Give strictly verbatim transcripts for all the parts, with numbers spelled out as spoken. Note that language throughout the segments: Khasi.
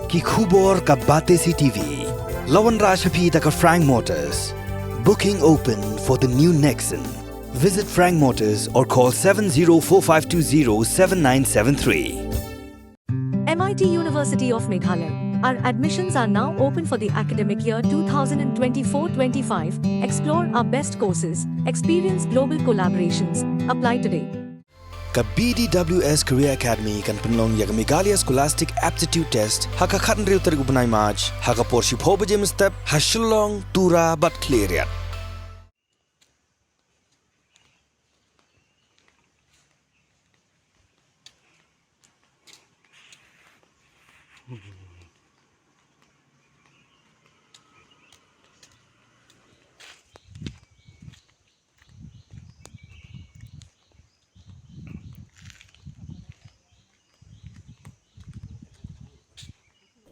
Ki khubor ka Batesi T V. La wanrah sha phi da ka Frank Motors. Booking open for the new Nexon. Visit Frank Motors or call seven zero four five two zero seven nine seven three. M I T University of Meghalaya. Our admissions are now open for the academic year twenty twenty-four twenty-five. Explore our best courses, experience global collaborations. Apply today. Ka B D W S Career Academy kan pynlong ïa ka Meghalaya Scholastic Aptitude Test ha ka khathynriew tarik u bnai March ha ka por shiphew baje mynstep ha Shillong, Tura bad Khliehriat.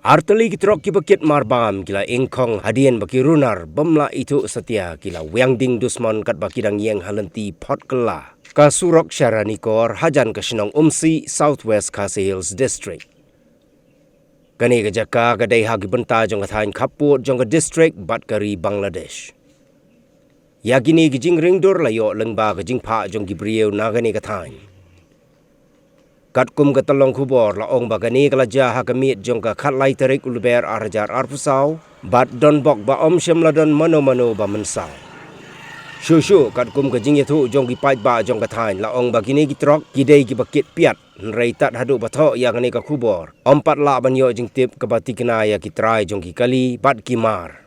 Artylli ki trok kiba kit marbam ki la ingkhong hadien ba ki runar bym lah ithuh satia ki la wiang ding dusmon katba ki dang ïeng ha lynti phot kylla ka surok sha Ranikor hajan ka shnong Umsih, South West Khasi Hills District. Kane ka jaka ka dei ha ki bynta jong ka thaiñ khappud jong ka district bad ka ri Bangladesh. Ïa kine ki jingringdur la ïoh lyngba ka jingphah jong ki briew na kane ka thaiñ. Katkum ka tyllong khubor la ong ba kane ka la jia ha ka miet jong ka khatlai tarik u Lber ar hajar arphew saw bad don bok ba ym shym la don mano mano ba mynsaw. Shuh shuh katkum ka jingïathuh jong ki paidbah jong ka thaiñ la ong ba kine ki trok ki dei kiba kit piat, hynrei tad haduh ba thoh ïa kane ka khubor ym pat lah ban ïoh jingtip kaba tikna ïa ki trai jong ki kali bad ki mar.